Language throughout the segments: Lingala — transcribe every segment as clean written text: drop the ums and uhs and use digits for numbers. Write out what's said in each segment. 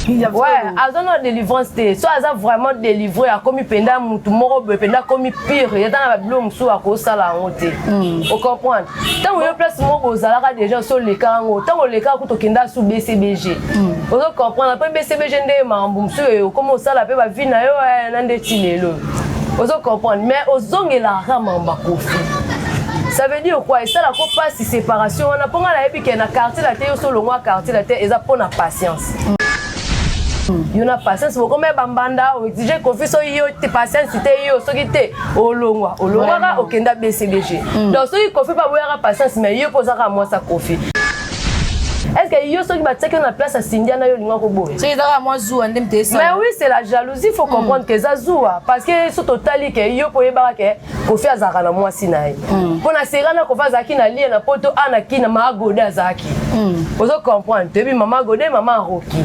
Ouais, aza na délivrance te. So aza vraiment délivré, akomi mpenza mutu moko boye, mpenza akomi pire, eza na babilo mosusu akosala yango te. Ocomprendre? Ntango yo place moko ozalaka déjà, so oleka yango, ntango olekaka kuta okenda su BCBG. Ozo comprendre? Mpe BCBG nde makambo mosusu okoma osala mpe bavi na yo na ndeti lelo. Ozo comprendre? Mais ozongelaka kaka makambo ya Kofi. Ça veut dire quoi? Esalaka mpasi séparation wana, mpo nga nayebi ke na quartier la te, yo so olongwa quartier la te, eza mpo na patience. Yo na patience bokoma ya bambanda, oexige Kofi. Soki yo te patience te, yo soki te olongwa, olongwaka, okenda BCBG. Donc soki Kofi mpe aboyaka patience, mais yo mpo ozaka mwasi ya Kofi, est ce que yo soki batiaki yo na place ya Sindia na yo, olinga koboya? Soki ezaka mwa zuwa nde moto. Mais oui, c'est la jalousie. Il faut comprendre que eza zuwa, parce que so totali ke yo mpo oyebaka ke Kofi azalaka na mwasi na ye, mpo na sera na Kofi azalaki na lie na poto a na kina mama Gode azalaki. Ozo comprendre? Toyebi mama Gode, mama Roki,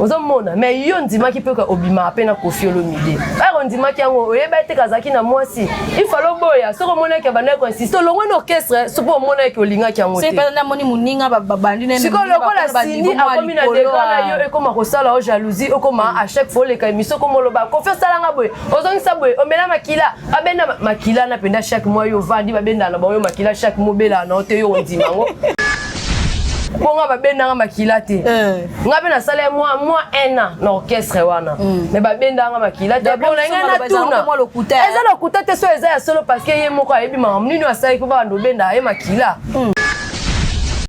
ozomona. Mais yo ndimaki mpe obimaka mpe na Kofi Olomide ere, ondimaki yango, oyeba ete kazalaki na mwasi. Ifale oboya. Soki omonaki abandaki koinsiste, olongwe na orchestre. Soki omonaki olingaki yango te. Namoni moninga babandi. Sikoyo lokola Sindi akomi na degré na yo, ekoma kosala o jalousie, okoma à chaque fois oleka émission, okoma oloba Kofi osalanga boye, ozongisa boye, omela makila, babenda makila na mpenza chaque mois. Yo ovandi, babendaka na bango yo makila chaque mois, obelaka na yo te, yo ondima yango. Mpo nga babendanga makila te. Nga mpe nasala mwa un an na orchestre wana, mais babendanga makila te. Mpo na ngai natuna, eza lokuta te? So eza ya solo, parce que ye moko ayebi makambo nini asalaki mpo babanda obendaka ye makila.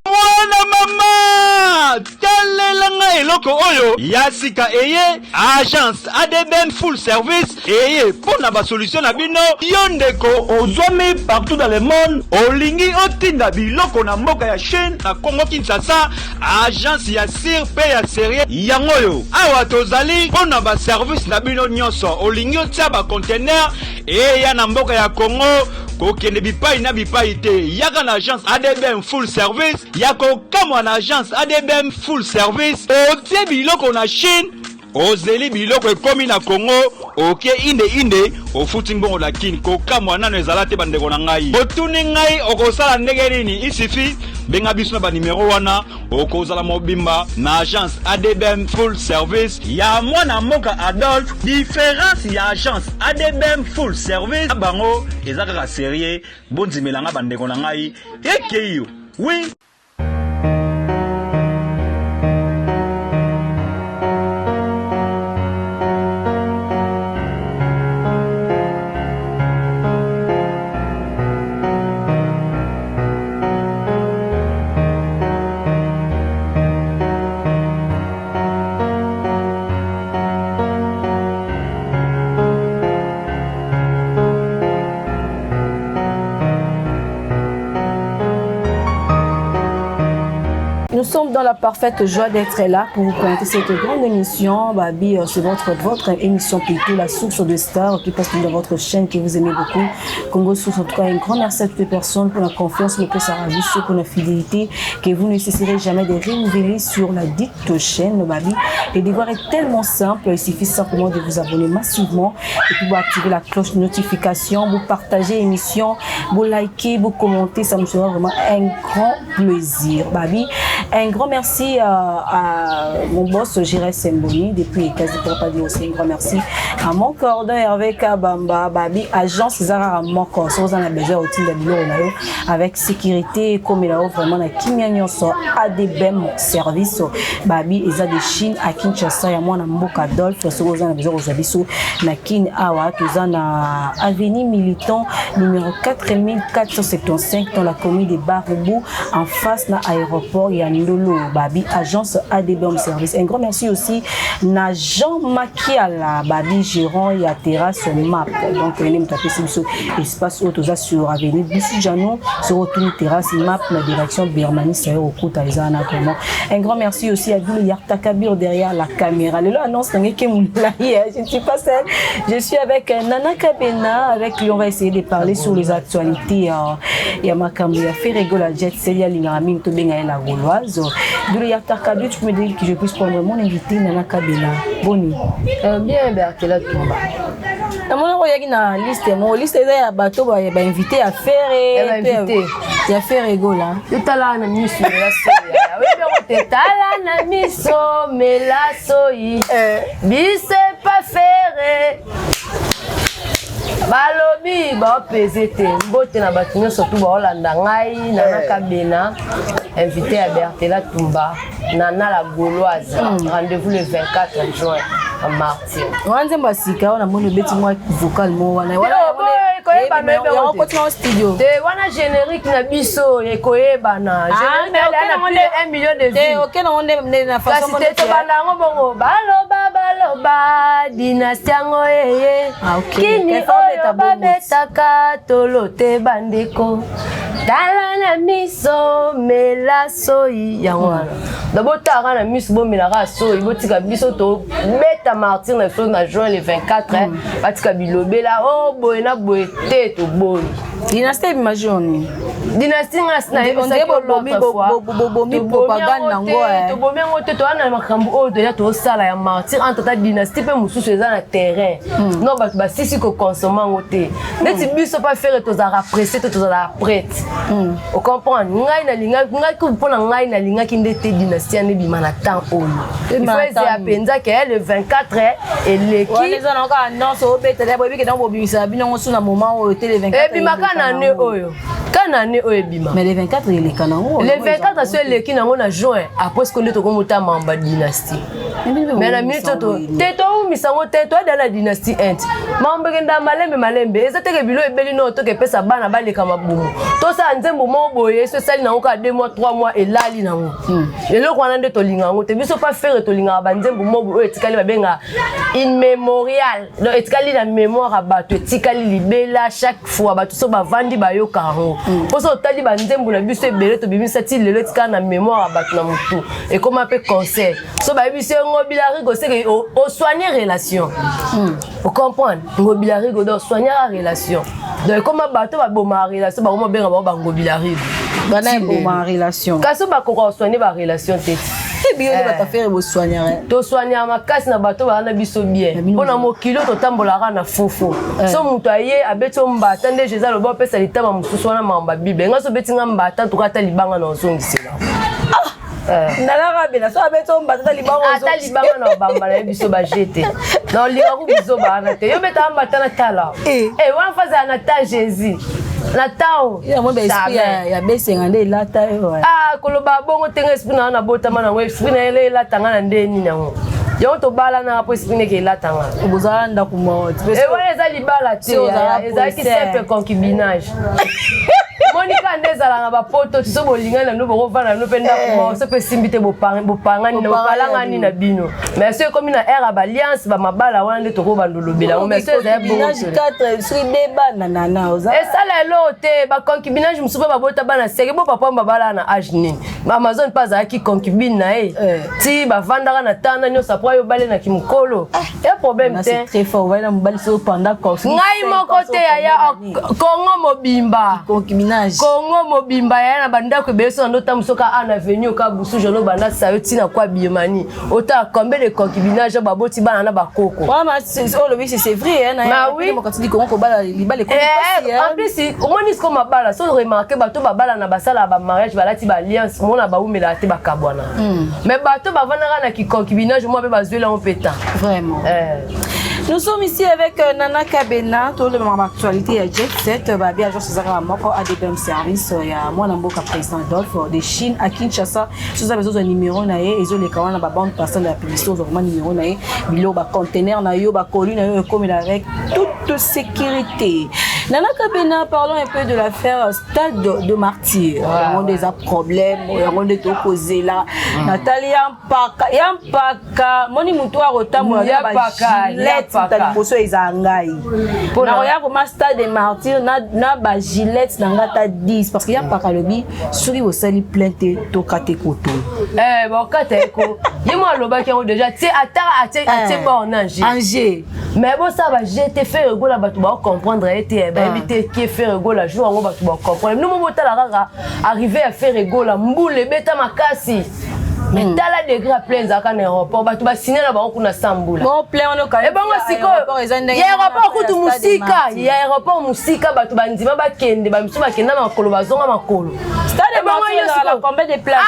Mwana mama, talelanga eloko oyo ya sika eye. Agence ADBM Full Service eye mpo na basolution na bino. Yo ndeko ozwami partout dans le monde, olingi otinda biloko na mboka ya Chine, na Kongo Kinshasa, agence ya sûr mpe ya sérieux yango oyo. Awa tozali mpo na baservice na bino nyonso. Olingi otia baconteneur eya na mboka ya Kongo, kokende bipai na bipai te, yaka na agence ADBM Full Service. Ya kokamwa, na agence ADBM Full Service, otie biloko na Chine, ozeli biloko ekomi na Kongo, oke inde inde, ofuti mbongo na Kini. Kokamwa nano ezala te. Bandeko na ngai, otuni ngai okosala ndenge nini? Isifi benga biso na banimero wana, okozala mobimba na agence ADBM Full Service ya mwana mboka Adolphe. Différence ya agence ADBM Full Service na bango eza kaka sérieux. Bondimelanga, bandeko na ngai, ekei yo oui. Nous sommes dans la parfaite joie d'être là pour vous présenter cette grande émission. Babi, c'est votre émission plutôt, la source de stars qui passe dans votre chaîne que vous aimez beaucoup, Congo Source. En tout cas, un grand merci à toutes les personnes pour la confiance, le plus pour la fidélité que vous ne cesserez jamais de renouveler sur la dite chaîne. Babi, le devoir est tellement simple, il suffit simplement de vous abonner massivement et puis vous activer la cloche de notification, vous partagez l'émission, vous likez, vous commentez, ça me sera vraiment un grand plaisir. Babi, un grand merci à mon boss Jérès Semboni depuis États-Unis, pour pas dire aussi un grand merci à mon cordon Hervé Kabamba. Babi, agence Zara Moko, so vous en avez besoin au de biloko na yo avec sécurité comme là vraiment na kimia nyonso. ADBM Service, Babi, eza de Chine à Kinshasa ya mwana mboka Adolphe. So vous en avez besoin, kozwa biso na Kin awa, toza na avenue Militant numéro 4475 dans la commune de Barumbu, en face na aéroport ya Ndolo. Babi, agence ADBM Service. Un grand merci aussi na Jean Makiala, Babi, gérant ya terrasse Map. Donc ene moto apesi biso espace oyo. Toza sur avenue Bisu Jano, sur otuni terrasse Map na direction Birmanie, sayo okuta eza wana. Vraiment un grand merci aussi à Doulou Yartakabir derrière la caméra. Lelo annonce nangeke molai, je ne suis pas seule, je suis avec Nana Kabena. Avec lui, on va essayer de parler sur les actualités ya makambo ya Ferre Gola, Jet Set. Alingaka mingi tobenga ye la Gauloise. Doulou Yartakabir, tu peux me dire que je puisse prendre mon invité Nana Kabena? Boni? Bien, Bertela Tumba. Namonaka oyaki na liste moko, liste eza ya bato bainvité ya Ferre. Ya bainvité. Ya Ferre Gola. Yo, tala na miso, mela soyi. Oyebi yango te? Tala na miso, mela soyi. Biso epa Ferre, balobi baopese te. Mbote na bato nyonso tu baolanda ngai, Nana Kabena, invité ya Bertela Tumba, Nana la Gauloise. Rendez-vous le 24 juin à Martyr. Wana nzembo ya sika oyo namoni obeti mwa vocal mo wana. Koyebana. Yango kotina studio. Te, wana générique na biso ekoyebana. Générique na plus de 1 million de vues. Oke nango nde na façon. Kasi te, tobanda yango bongo: baloba, baloba, dynastie yango eye. Kini oyo babetaka tolo te, bandeko, tala na miso, mela soyi. Yango wana donc botalaka na miso, bomelaka soyi, botika biso tobeta Martyr na biso na juin le 24. Batika bilobela o boye na boye te, toboyi. Dynastie ebima jour? Dynastie, nga Bobomi propagande nango. Tobomi yango te. Toza na makambo oyo toya tosala ya Martyr entre ta dynastie mpe mosusu eza na terrain. Non, bato basisi koconsommer yango te neti biso mpa Ferre. Tozalaka pressé te, tozalaka prête, ocomprendre? Ngai nalingaki, ngai mpo na ngai nalingaki nde te dynastie wana ebima na temps oyo. Il faut ezala mpenza ke le 24 eleki. Eza na kaka annonce obetela, boyebi ke ntango bobimisaka bino yango so na moment oyo te, le 24. Ebima ka na année oyo, ka na année oyo ebima. Mais le 24 eleka nango. Le 24 so eleki nango na juin, après siko nde tokomota mamba dynastie. Mais na minute oyo te, toumisa yango te. Toyada na dynastie 1 te, mambo ekenda malembe malembe. Eza teke bilo ebeli no, tokepesa bana baleka mabumu, tosala nzembo moko boye so esali nango kaka 2 mois, 3 mois, elali nango. Eloko wana nde tolinga yango te. Biso pa Ferre tolingaka banzembo moko boye oyo etikali, babenga immémorial, donc etikali na mémoire ya bato, etikali libela. Chaque fois bato so bavandi bayoka yango. Mpo so otali banzembo na biso ebele tobimisa ti lelo, etikala na mémoire ya bato na motu, ekóma mpe conseil. So bayebisi yo Ngobila Rigo, seke osoigne relation, ocomprendre? Ngobila Rigo, donc soignaka relation. Donc ekóma bato babomaka relation, bakoma obenga bango bangobila Rigo. Bana eboma relation. Kasi bakoka kosoigne barelation te. Bino nde bato affaire bosoignaka. Tosoignaka makasi na bato baa na biso bien. Mpo na mokili oyo totambolaka na fufu. So moto aye abeti yo mbata, nde Jésus aloba opesa litama mosusu. Wana makambo ya Bible. Ngai so obeti nga mbata, tuka ata libanga na ozongisela. Nalaka bena so abeti yo mbata, ata libanga. Ata libanga na obamba na ye. Biso baje te na olingaka biso bawana te. Yo betaka mbata na tala wana fa azala na ta Jésus na tao. Yango baesprit ya besenga nde elata yo. Ah, koloba bongo ndenge esprit na nga nabotama nango, esprit na ye elatanga na nde nini yango? Yango tobalanaka mpo esprit neke elatanga. Bozala ndako moko? Wana eza libala te, ezalaki simple concubinage. Monika nde ezalaka na bapoto ti so bolingani na bino, bokovanda na bino mpe ndako moko. So mpe esimbi te, bopangani, bopalangani na bino. Mais so ekomi na ère ya baalliance, bamabala wana nde tokobanda olobela yango. Mais so ezali bongo, esala eloko te. Baconcubinage mosusu mpe babota bana seke bo papa babala na age nini? Amazon mpe azalaki concubine na ye ti bavandaka na tana nyonso, apres oyo balenaki mokolo ya problème te. Ngai moko te yaya, Kongo mobimba, Kongo mobimba yaya, na bandako ebele. So na ndotambu soka a na venu oka busu jono banda sayo ntina kwa Birmanie, otala combien de concubinage baboti bana na bakoko. Olobi, c'est vrai. Oui. En plus omoni siko mabala, so remarque bato babala na basala bamariage, balati baalliance, mona baumelaka te, bakabwana. Mais bato bavandaka na kiconcubinage mwa mpe bazweli yango mpe temps. Vraiment. Nous sommes ici avec Nana Kabena, tout le monde actualité ya Jet 7, babi agence ezaka moko ADBM service ya mwana mboka président Adolphe de Chine à Kinshasa. Soza besoin numéro na ye, ezoleka wana ba bande passante de la publicité, vraiment numéro na ye, bilo ba conteneur na yo, ba colis na yo comme avec toute sécurité. Nana Kabena, parlons un peu de l'affaire Stade de Martyr. Yango nde eza problème, yango nde tokozela. Nathalie ya mpaka, ya mpaka, moni mutu akotambola na ba gilette ta liboso eza ngai. Nakoya koma Stade de Martyr na ba gilette na nga ta 10, parce que ya mpaka alobi soki bosali plainte, tokate koto. Eh, bokata eko. Ye mo alobaki yango déjà, tie ata atie atie borne Angers. Angers. Mais bosala baje Ferre Gola, bato baocomprendre ye te, bayebi te kie Ferre Gola. Jour yango bato bacomprendre. Bino mo botala kaka arrivé ya Ferre Gola, mbula ebeta makasi. Mais tala degré ya plein ezalaka na aéroport, bato basigne na bango kuna sambula. Ebongo sikoyo ya aéroport kutu mosika, ya aéroport mosika, bato bandima bakende, bamisusu bakenda makolo, bazonga makolo.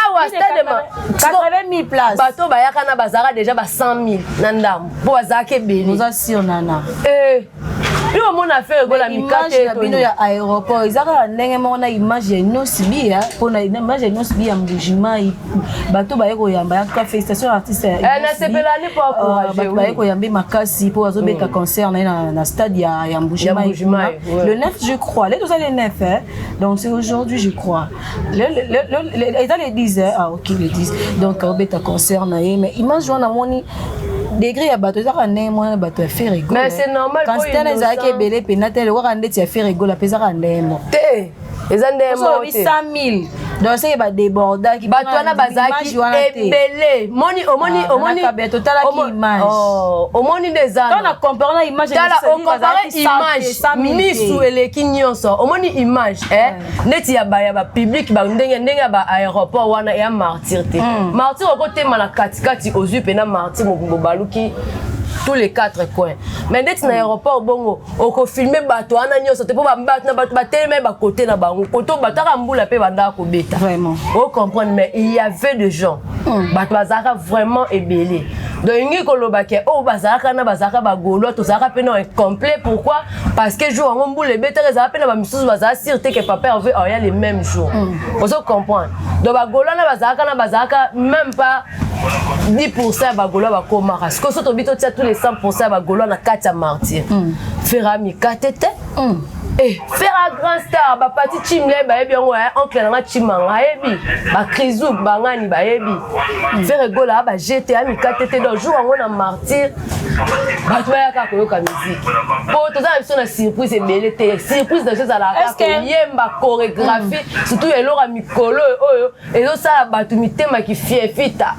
Awa stade, bato bayaka na bazalaka déjà ba 100 000 na ndambo, mpo bazalaka ebele. Bino omona affaire Gola. Mikate na bino ya aéroport eza kaka ndenge moko na image ya Innoss'B, mpona image ya Innoss'B ya Mbujimai, bato baye koyamba ya félicitation artiste. Nasepelani mpo. Bato baye koyamba makasi mpo azobeta concert na ye na stade ya Mbujimai le 9, je crois. Le toza le 9, donc c'est aujourd'hui, je crois. Eza le 10. Ah ok, le 10, donc aobeta concert na ye. Mais image wana, amoni degré ya bato ezaka ndenge mwana bato ya Ferre. Mais c'est normal. Quantité na ezalaki ebele mpena te, lokola ndeti ya Ferre Gola mpe ezaka ndenge moko. Te, eza ndenge moko te. 100 000, donc seke badébordaki. Bato wana bazalaki ebele. Moni, omoni, omoni. Totalaki image. Omoni nde eza. Na compare na image. Tala, ocompare image, misu eleki nyonso. Omoni image neti ya bapublic, ndenge ndenge ya baaéroport wana, eya Martyr te. Martyr okotema na katikati, ozwi mpena Martyr mobimbo, baluki tous les quatre coins. Mais ndeti na aéroport bongo, okofilme bato wana nyonso te, mpo bato na bato batelema bakote na bango koto, bato aka mbula mpe bandaka kobeta. Ocomprendre? Mais il y avait de gens, bato bazalaka vraiment ebele. Donc elingi koloba ke oyo bazalaka na bazalaka bagaulois, tozalaka mpe na incomplet. Pourquoi? Parce que jour yango mbula ebetaka, ezalaka mpe na bamisusu bazala sûr te ke papa Hervé oya le même jour. Ozo comprendre? Donc bagaulois na bazalaka na bazalaka même pas 10 ya bagaulois bakomaka. Sikoyo so tobi totia tous les 100 ya bagaulois na kati ya Martyr, Ferre mikate te. Ferre grand star, bapati chimle bayebi yango, oncle nanga Chimanga ayebi, bakrizu bangani bayebi Ferre Gola bagete amikate te. Donc jour yango na Martyr, bato bayaka koyoka musique, po toza na biso na surprise ebele te. Surprise na biso ezalaka koyemba, chorégraphie, surtout eloko ya mikolo oyo ezosala bato mitema kifiefita,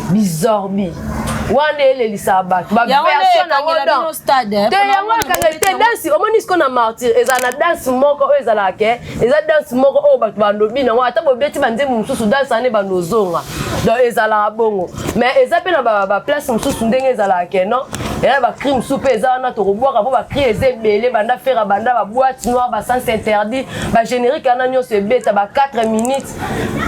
bizorbi wana elelisaka bato, baversion nango te. Yango ekanga te danse. Omoni siko na Martyr ezala na danse moko oyo ezalaka ke eza danse moko oyo bato bandobi nango, ata bobeti banzembo mosusu, danse wana ebando ozonga. Donc ezalaka bongo. Mais eza mpe na baplace mosusu ndenge ezalaka ke non, eza bacri mosusu mpe eza wana tokobwaka, mpo bacri eza ebele. Banda Ferre, banda baboîte noire, basens interdit, bagénérique wana nyonso ebeta ba 4 minutes,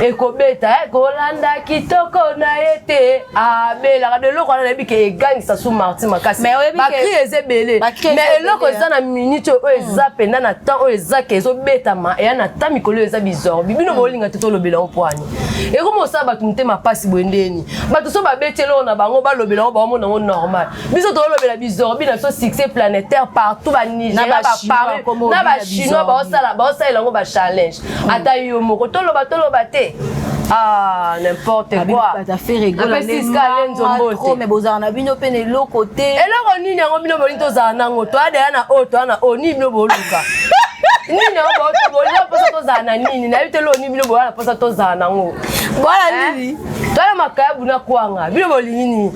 ekobeta kolanda kitoko na ye te, abelaka de eloko wana. Nayebi ke egangisa su Martyr makasi, bacri eza ebele. Mais eloko eza na minute oyo eza mpenza na temps oyo eza ke ezobetama, eya na temps mikolo oyo eza bizorbi. Bino bolinga te tolobela ngo poani ekoma osala bato motema mpasi boye. Ndeni bato so babeti eloko na bango, balobela ngo, baomona yango normal. Biso tolobela bizorbi na biso, succès planétaire partout, banigeria, baparis na bachinois baosalela yango bachallenge. Ata yo moko toloba, toloba te. Ah, n'importe quoi. Mais bozala na bino mpe na eloko te. Eloko nini yango bino bolingi tozala nango? Toadeya na oyo, toa na oyo nini? Bino boluka nini yango? Bolia mposa tozala na nini? Nayebi te eloko nini bino boya na mposa tozala nango. Bwala nini? Toala makayabu na kwanga. Bino bolingi nini?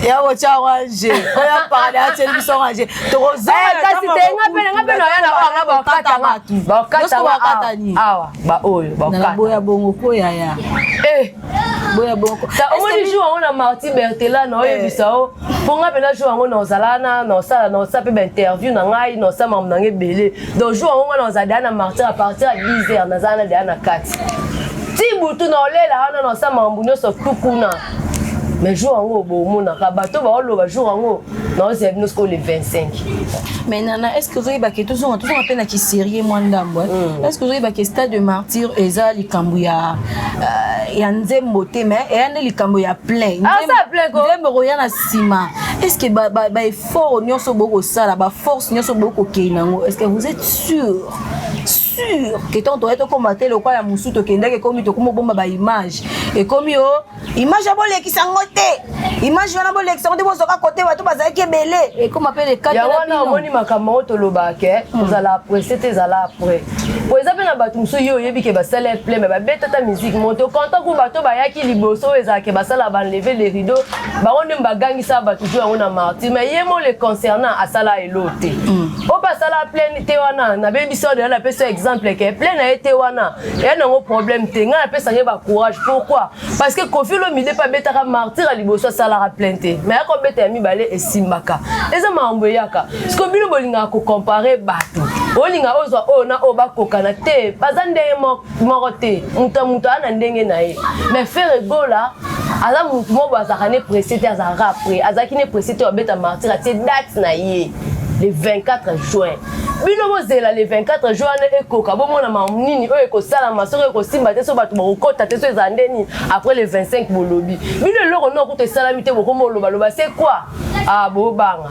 Ya kotya range oyo apakada atieli biso range. Kasi te, nga mpe naya na oyo nga bakatanga, bakatanga awa, baoyo. Boya bongo ko yaya, boya bongo. Omoni jour yango na Marti Bertela, na oyebisa o mpo nga mpena jour yango naozala na naosala, naosala mpe bainterview na ngai, naosala makambo na ngai ebele. Donc jour yango nga naozala deya na Martyr à partir ya 10 heures, nazala na deya na kati ti butu, naolela wana, naosala makambo nyonso tu kuna. Mais jour yango bomonaka bato baoloba jour yango, naozela bino sikoyo le 25. Mais Nana, est ce que ozoyebake, tozonga mpe na kiserie mwa ndambo, est ce que ozoyebake stade de Martyr eza likambo ya nzembo te, mais eya nde likambo ya plein? Nzembo koya na nsima. Est ce que baeffort nyonso bokosala, baforce nyonso bokokei nango, est ce que vous êtes sûr que ntango toya tokóma te lokola ya mosusu tokendaki, ekomi tokóma obomba baimage, ekomi o image ya bolekisa yango te, image wana bolekisa yango te, bozoka kote bato bazalaki ebele, ekóma mpe lekati? Yango wana omoni makambo yango tolobaka ke kozala pressé te, ezala après po eza mpe. na bato mosusu, yo oyebi ke basala plein, mais babeta ta musique moto content ku. Bato bayaki liboso oyo ezalaka basala baenlever les rideaux, bango nde bagangisa bato jour yango na Martyr. Mais ye mo le concernant asala elo te. Oyo mpe asala plein te wana, nabebi biso deja, napesi exemple ke plein na ye te wana, eya nango problème te. Ngai napesaka ye bacourage. Pourquoi? Parce que Kofi Olomide mpe abetaka Martyr ya liboso, asalaka plein te, mais akobeta ya mibale, esimbaka. Eza makambo eyaka. Siko bino bolingaka kocomparer bato, olinga ozwa oyo na oyo, bakokana te, baza ndenge moko te. Moto moto aza na ndenge na ye. Mais Ferre Gola aza motu moko boye, azalaka ne pressé te, azalaka après, azalaki ne pressé te. Abeta Martyr, atie date na ye le 24 juin. Bino bozela le 24 juin wana ekoka, bomona makambo nini oyo ekosalama. Soki ekosimba te, so bato bakokɔta te, so ezala nde nini après le 25? Bolobi bino eloko no kuta esalami te, bokoma olobaloba. C'est quoi? Ah, bobanga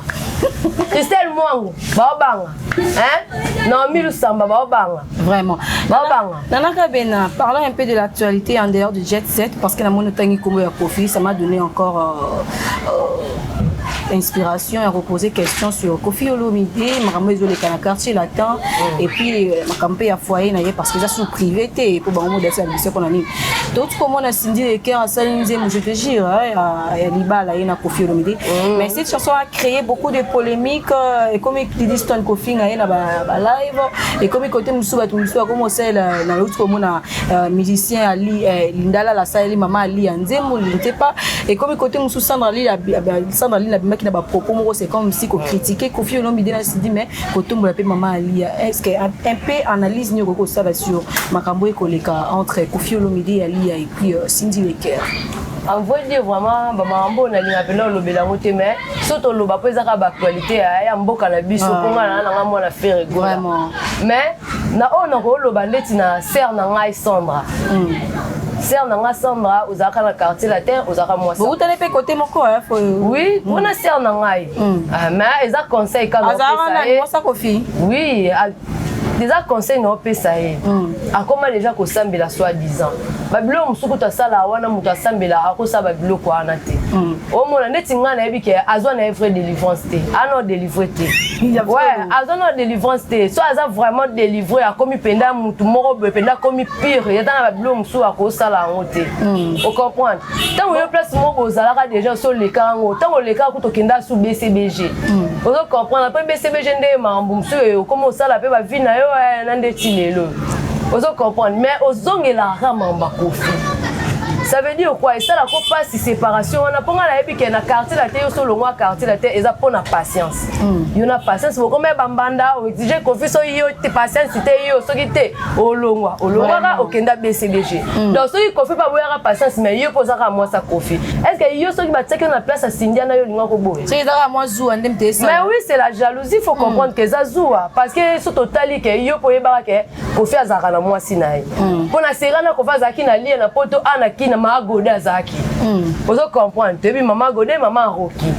Christelle Mwangu, baobanga, hein? Naomi Lusamba, baobanga. Vraiment. Baobanga. Nana Kabena, parlons un peu de l'actualité en dehors du Jet Set, parce que la monotangi kombo ya Kofi, ça m'a donné encore inspiration à reposer question sur Kofi Olomide, makambo ezoleka na Quartier Latin, et puis makambo mpe ya foyer na ye, parce que eza sous privé te po bango modasi ya biso mpona nini. Touti komona Cindy Le Cœur asali nzembo, je te jure, ya libala ye na Kofi Olomide, mais cette chanson a créé beaucoup de polémiques. Ekomi Didi Stone kofinga ye na balive, ekomi kote mosusu, bato mosusu bakomi osalela. Nauti komona musicien Ali Lindala asaleli mama Ali ya nzembo, je ne sais pas. Ekomi kote mosusu, Sandra Lina abimaki na bapropos moko, c'est comme si kocritiquer Kofi Olomide na Cindy, mais kotombola mpe mama Alia. Est ce que un peu analyse nini okoki kosala sur makambo ekoleka entre Kofi Olomide, Alia et puis Cindy Le Cœur? En vrai dire, vraiment, bamakambo oyo nalinga mpena olobela yango te, mais so toloba mpo ezaka baactualité ya mboka na biso, mpo ngai na nanga mwana Ferre Gola. Mais na oyo nakoloba ndeti na sœur na ngai Sandra, sœur na nga Sandra, ozalaka na Quartier Latin, ozalaka mwasi. Bokutani mpe kote moko. Oui, mpona sœur na ngai, mais eza conseil kaka. Azalaka nani? Mwasa Kofi? Oui, eza conseil na opesa ye. Akoma deja kosambela, soi disant babiloko mosusu kutu asala wana. Moto asambela akosala babiloko wana te. Omona ndeti ngai nayebi ke azwa na ye vraie délivrance te, ana odélivre te. Ouais, azwa na délivrance te. So aza vraiment délivré, akomi mpenza mutu moko boye, mpenza akomi pire, eza na babiloko mosusu akosala yango te. Ocomprendre? Ntango yo place moko ozalaka déjà, so oleka yango, ntango olekaka kutu okenda su BCBG, ozo comprendre? Mpe BCBG nde makambo mosusu okoma osala mpe bavie na yo na ndeti lelo, ozo comprendre? Mais ozongelaka makambo ya Kofi, ça veut dire quoi? Esalaka mpasi séparation wana, mpo ngai nayebi ke na Quartier Latin, yo so olongwa Quartier Latin, eza mpo na patience. Yo na patience bokoma ya bambanda, oexige Kofi. So yo te patience te, yo soki te olongwa, olongwaka, okenda BCBG. Donc soki Kofi mpe aboyaka patience, mais yo mpo ozaka mwasa Kofi, est ce que yo soki batiaki yo na place ya Cindy na yo, olinga koboya? Soki ezaka mwa zuwa nde mte. Mais oui, c'est la jalousie. Faut comprendre que eza zuwa, parce que so totali ke yo mpo oyebaka ke Kofi azalaka na mwasi na ye, mpo na sera na Kofi azalaki na lie na poto a na kina mama Gode azalaki, ozo comprendre? Toyebi mama Gode, mama Aroki,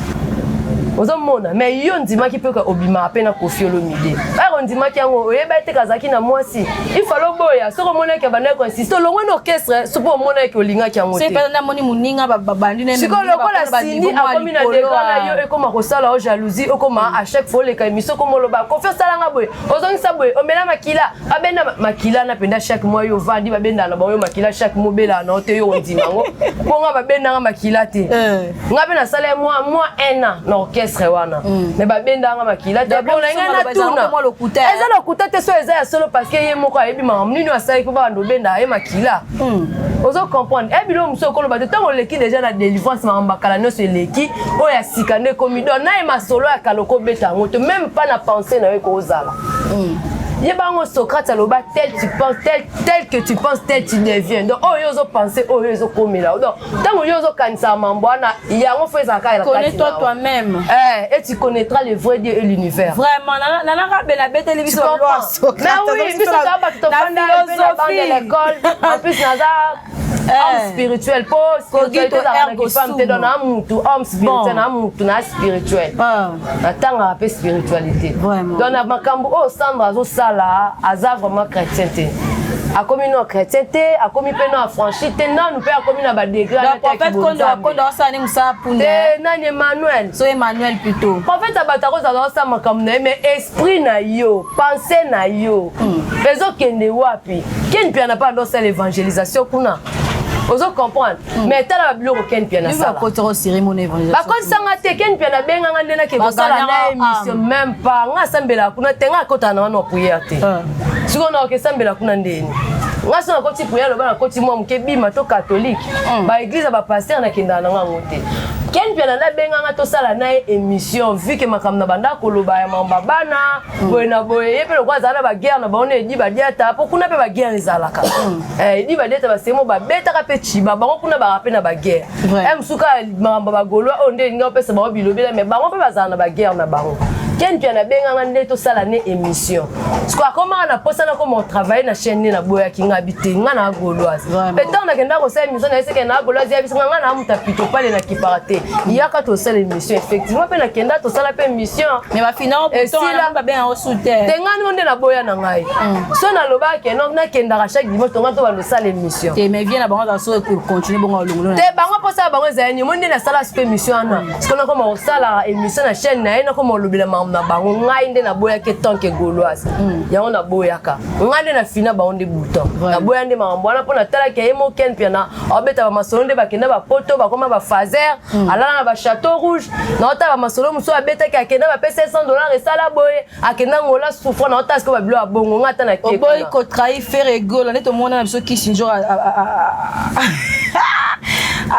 ozomona? Mais yo ndimaki mpe obimaka mpe na Kofi Olomide. Ere ondimaki yango, oyeba ete kazalaki na mwasi, ifale oboya. Soki omonaki abandaki koinsiste, olongwe na orchestre. So mpo omonaki olingaki yango te. Namoni moninga babandi. Sikoyo lokola Cindy akomi na degré na yo, ekoma kosala o jalousie, okoma à chaque fois oleka émission, okoma oloba Kofi osalanga boye, ozongisa boye, omela makila, babenda makila na mpenza chaque mois. Yo ovandi, babendaka na bango yo makila chaque mois, obelaka na yo te, yo ondima yango mpo nga babendanga makila te. Nga mpe nasala mwa un an na orchestre wana, mais babendanga makila te. Mpona ngai natuna, eza lokuta te? So eza ya solo, parce que ye moko ayebi makambo nini asalaki mpo babanda obendaka ye makila. Ozo comprendre? E biloko mosusu okoloba te. Ntango oleki déjà na délivrance, makambo akala nyonso eleki, oyo ya sika nde ekomi. Donc na ye masolo ya kala okobeta yango te, même pas na pensée na yo ekozala. Yeba yango, Socrate aloba: tel tu penses, tel, tel que tu penses, tel tu deviens. Donc oyo yo ozopense, oyo ezokomela. Donc ntango yo ozokanisaka mambo wana, yango fo ezalaka. Connais-toi toi-même. Eh, et tu connaîtras le vrai Dieu et l'univers. Vraiment, nanaka bena beteli biso. Mais oui, biso toa bato tofanda na banc de l'école. En plus naza homme spirituel, po spiritualité ezalaka na kifemme te. Donc na mutu homme spirituel, na mutu na spirituel, natangaka mpe spiritualité. Donc na makambo oyo Sandra azosala, aza vraiment chrétien te. Akomi no chrétien te, akomi mpe no affranchi te, nanu mpe akomi na badegré. Prophète Kondo, Kondo asala ni mosala punda. Te, nani, Emmanuel. So Emmanuel plutôt. Prophète ya bato akozala osala makambo na ye, mais esprit na yo, pensée na yo ezokende wapi? Ken Piana mpe andosala évangélisation kuna, ozo comprendre? Mais tala babiloko Ken Piana asala. Bakotisanga te. Ken Piana abenganga nde nake kosala na émission, même pas nga asambelaka kuna te. Nga akotaka na wana prière te. Sikoyo na okesambela kuna ndeni? Nga so nakoti prière, loba nakoti mwa moke, bima to catholique, baéglise ya bapasteur, nakendaka na ngango te. Ken Piana nde abenganga tosala na ye émission, vu que makambo na banda koloba ya mambo bana boye na boye. Ye mpe lokola azala na baguerre na bango na edi badiata, mpo kuna mpe baguerre ezalaka. Edi badiata basemo babetaka mpe ciba bango kuna, baka mpe na baguerre. Mosuka makambo ya bagaulois oyo nde elingi opesa bango bilobela, mais bango mpe bazala na baguerre na bango. Ken Mpe abenganga nde tosala ne émission. Siko akomaka na posa nakoma otravaille na chaîne nde naboyaki. Nga bi te, nga na gauloise. Mpe ntango nakenda kosala émission na ye, seke na gauloise, yebisanga nga na muta pito pale na kipaka te, yaka tosala émission. Effectivement mpe nakenda, tosala mpe émission. Te, nga no nde naboya na ngai. So nalobaka no nakendaka chaque dimanche, tonga to bandosala émission. Te, bango mposala bango ezali nini? Mo nde nasala siko émission wana. Siko nakoma kosala émission na chaîne na ye, nakoma kolobela makambo na bango. Ngai nde naboyaki tant que gauloise. Yango naboyaka, ngai nde nafina bango nde bouton. Naboya nde makambo wana mpo natalaki ye mo Ken Piana aobeta bamasolo nde bakenda bapoto, bakoma bafaser, alala na bachateau rouge. Naotala bamasolo mosusu abetaki, akenda, bapesa 100 $, esala boye, akenda ngola, souffre. Naotala sikoyo babilo ya bongo, ngai ata na Oboyi kotrahir Ferre Gola nde tomona na biso Kisinjor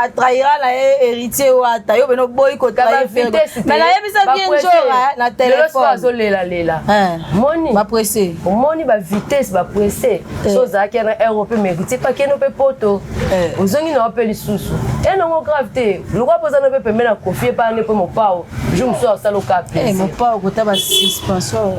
atrahira na ye héritier wata. Yo beno oboyi kotrahir, mais nayebisa bien Njora na téléphone. Azolelalela moni. Bapresse. Omoni bavitesse, bapresse. So ozalaki na heure mpe mérite pakende mpe poto, ozongi na yo mpe lisusu enongo grave te. Lokwa mpo oza no mpe pembe na Kofi epa nde mpe Mopao, jour mosusu asala oka plaisir. Mopao kota basuspension.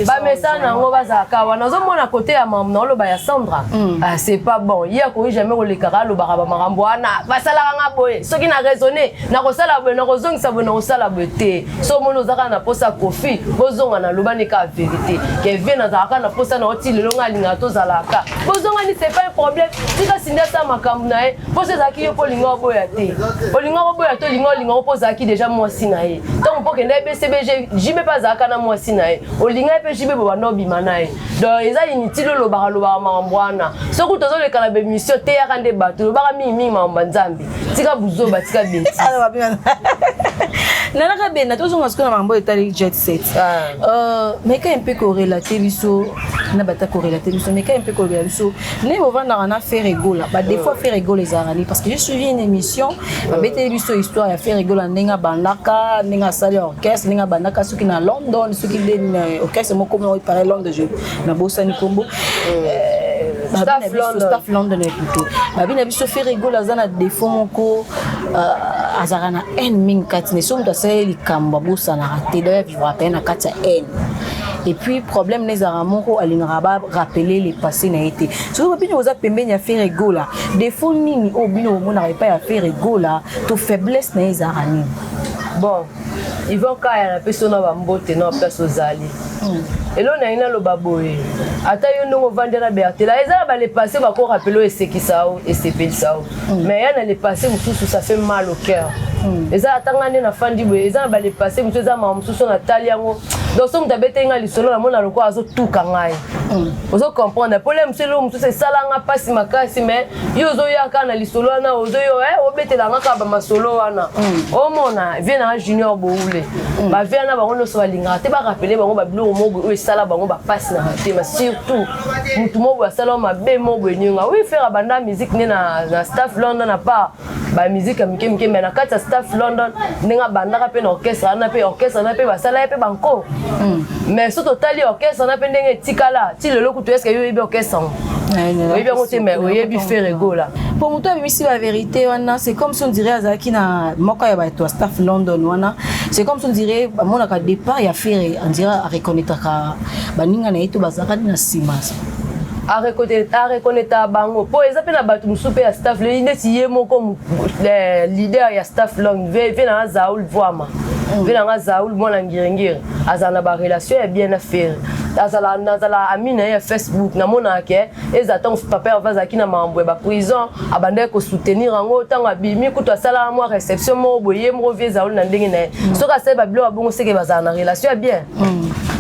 Bamesana yango bazalaka wana. Ozomona kote ya makambo na oloba ya Sandra, ah, c'est pas bon. Ye akoki jamais kolekaka alobaka bamakambo wana. Basalaka nga boye, soki na raisonne, nakosala boye, nakozongisa boye, nakosala boye te. So omoni oza kaka na posa Kofi, bozonga. Naloba kaka vérité ke vie nazalaka na posa na oti lelo nga alingaka tozalaka, bozongani, c'est pas un problème. Tika Sindi asala makambo na ye. Mposo ezalaki yo mpo olinga oboya te, olinga koboya te, olinga olinga mpo ozalaki déjà mwasi na ye. Ntango mpo okenda BCBG, JB mpe azalaka na mwasi na ye, olinga ye mpe JB, bobanda obima na ye. Donc eza inutile olobaka lobaka makambo wana. Soki tozoleka na bémission, teyaka nde bato, olobaka mingimingi makambo ya Nzambe. Tika buzoba, tika bêtise. Nanaka benda, tozonga sikoyo na makambo etali jet set. Meka mpe korelate biso na bata, korelate biso, meka mpe kolobela biso ndenge bovandaka na Ferre Gola. Badéfaut Ferre Gola ezalaka nini? Parce que j'ai suivi une émission, babeteli biso histoire ya Ferre Gola, ndenge abandaka, ndenge asali orchestre, ndenge abandaka soki na London, soki nde orchestre moko moko epare Londres, nabosani nkombo. Staff London plutôt. Babi na biso Ferre Gola aza na défaut moko, azalaka na haine mingi kati na so. Moto asaleli likambo, abosanaka te, donc avivra pe na kati ya haine. Et puis problème na ezalaka moko, alingaka barappeler le passé na ye te. Soki bino oza pembeni ya Ferre Gola, défaut nini oyo bino bomonaka epai ya Ferre Gola to faiblesse na ye ezalaka nini? Bon, Yvon Kaya, napesi yo na bambote na place ozali. Eloko na ye naloba boye, ata yo ndenge ovandi na Bertela, eza na bale passé bakorappeler oyo esekisa o, esepelisa o, mais ya na le passé mosusu, ça fait mal au cœur. Eza ata nga nde nafandi boye, eza na bale passé mosusu, eza makambo mosusu natali yango. Donc so moto abeteli nga lisolo, namona lokola azotuka ngai, ozo comprendre? Pole mosusu, eloko mosusu esalanga mpasi makasi, mais yo ozoya kaka na lisolo wana, ozoyo obetela nga kaka bamasolo wana. Omona vie nanga Junior Boule, bavie wana, bango nyonso balingaka te barappeler bango babiloko moko boye oyo esala bango bapasi na motema, surtout motu moko boye asala mabe moko boye nionga. Oui, Ferre abanda musique nde na Staff London, à part bamusique ya mike mike, mais na kati ya Staff London ndenge abandaka mpe na orchestre wana, mpe orchestre wana mpe basala ye mpe banko. Mais so totali orchestre wana mpe ndenge etikala ti lelo kutu, est-ce yo oyebi orchestre yango? Oyebi yango te, mais oyebi Ferre Gola. Po moto abimisi bavérité wana, c'est comme si on dirait azalaki na moko ya bato ya Staff London wana. C'est comme si on dirait bamonaka départ ya Ferre, on dirait areconnaîtraka baninga na ye to bazalaka na nsima. Areconnaître bango mpo eza mpe na bato mosusu mpe ya staff neti ye moko, leader ya Staff London, ve na Zaul Voama. Vieux na nga Zaoul mwana ngiringiri azala na barelation ya bien na Ferre, azala nazala ami na ye ya Facebook. Namonaka ke eza ntango papa Herve azalaki na makambo ya baprison, abandaki kosoutenir yango. Ntango abimi kutu, asalaka mwa réception moko boye, ye moko vieux Zaoul na ndenge na ye. Soki asali babiloko ya bongo, seke bazala na relation ya bien.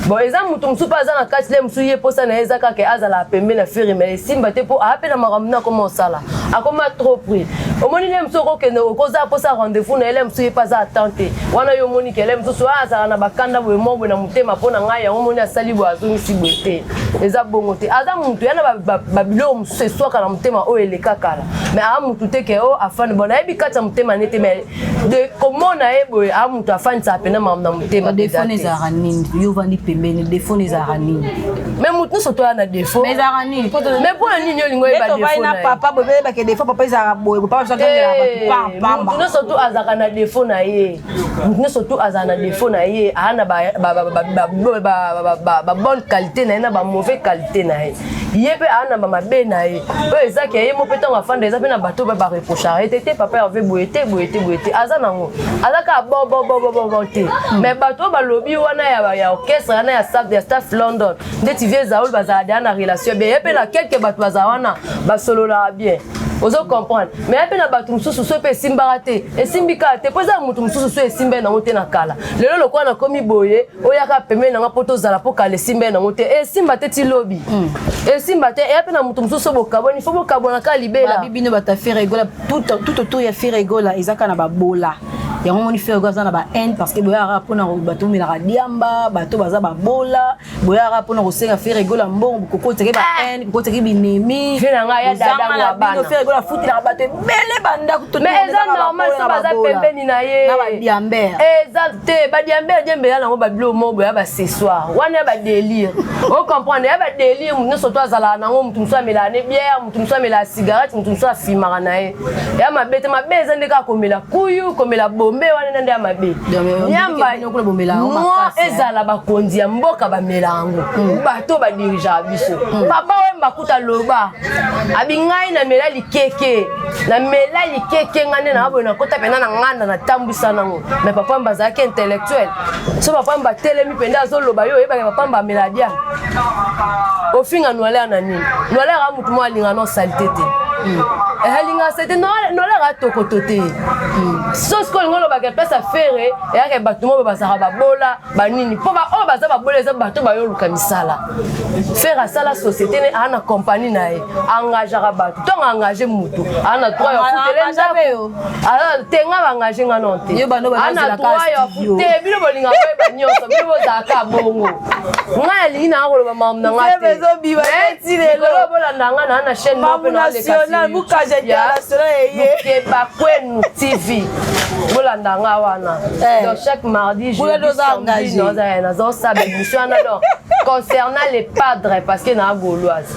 Bon, eza motu mosusu mpe aza na kati le mosusu, ye mposa na ye eza kaka azala pembe na Ferre, mais esimba te mpo aya mpe na makambo na akoma osala, akoma trop pris. Omoni le mosusu okokende, okoza mposa rendez-vous na ye, le mosusu ye mpe aza attente wana. Yo omoni ke le mosusu oyo azala na bakanda boye mo boye na motema mpo na ngai yango. Omoni asali boye, azongisi boye te, eza bongo te. Aza mutu ya na babiloko mosusu eswaka na motema oyo eleka kala, mais aa mutu te ke oyo afandi. Bon, nayebi kati ya motema ne te, mais de komona ye boye, aa mutu afandisaka mpena makambo na motema. Défaut ezalaka nini? Yo ovandi pembeni, défaut ezalaka nini? Mais mutu nyonso toya na défaut. Mais ezalaka nini? Mais mpo na nini olingo oyeba défaut na papa boye? Bayebake défaut papa ezalaka boye, papa. Mutu nyonso tu azalaka na défaut na ye. Mutu nyonso tu azala na défaut na ye, aa na babonne qualité na ye na bamauvais qualité na ye. Ye mpe aa na bamabe na ye oyo ezaki ye mo mpe. Ntango afanda, eza mpe na bato oyo bareprochaka ye te te papa Herve boye te, boye te, boye te. Aza nango, aza kaka bon bon bon bon bon te. Mais bato oyo balobi wana ya orchestre wana, ya staff London, ndeti vieux Zaoul, bazala deya na relation bien. Ye mpe na quelque bato bazala wana, basololaka bien, ozo comprendre. Mais ya mpe na bato mosusu so mpe esimbaka te, esimbi kaka te, mpo eza motu mosusu so esimba ye nango te na kala. Lelo lokola nakomi boye, oyaka pembeni nanga mpo tozala, mpo kala esimba ye nango te, esimba te ti lobi, esimba te. Eya mpe na motu mosusu so bokabwani, fo bokabwana kaka libela. Bino bato ya Ferre Gola, tout autour ya Ferre Gola eza kaka na babola. Yango moni Ferre Gola aza na ba haine, parce que boyaka mpona bato omelaka diamba, bato baza babola, boyaka mpona kosenga Ferre Gola mbongo, kokotaki ba haine, kokotaki binemi. Ferre Gola afutelaka bato ebele bandako. Mais eza normal so baza pembeni na ye. Na badiambere. Eza te badiambere, diembela nango babilo mo boya baaccessoire wana ya badélire, ocomprendre, ya badélire. Motu nyonso to azalaka nango, motu mosusu amelaka ne bière, motu mosusu amelaka cigarette, motu mosusu afimaka na ye. Ya mabe te, mabe eza nde kaka komela kuyu, komela bombe wana nde ya mabe. Nyamba ezala bakonzi ya mboka bamela yango, bato badirigeaka biso. Papa Wemba kuta loba abi: "Ngai namela likeke, namela likeke, ngai nde na boye, nakota mpenza na nganda, natambwisa nango." Mais papa Wemba azalaki intellectuel. So papa Wemba atelemi mpenza, azoloba, yo oyebaka papa Wemba amela dia. Ofinga Noiler na nini? Noiler a mutu mo alinga no salite te, alinga salite. Noiler atokoto te. So sikoyo olingi olobaka place ya Ferre eyaka bato mo bazalaka babola banini, mpo oyo baza babola eza bato bayoluka misala. Ferre asala société ne, aa na compagnie na ye, engageaka bato. Ntongo engage mutu, aa na droit ya futele ndako te. Nga baengage nga non te, aa na droit ya te. Bino bolinga koyeba nyonso, bino bozalaka bongo. Ngai alingi nanga koloba makambo na nga te. Likolo bolanda nga na chaîne moko mpe naleka Kwenu TV, bolanda nga wana. Donc chaque mardi, jeudi, samedi, nazosala émission wana, donc concernant les padres, parce que naa gauloise.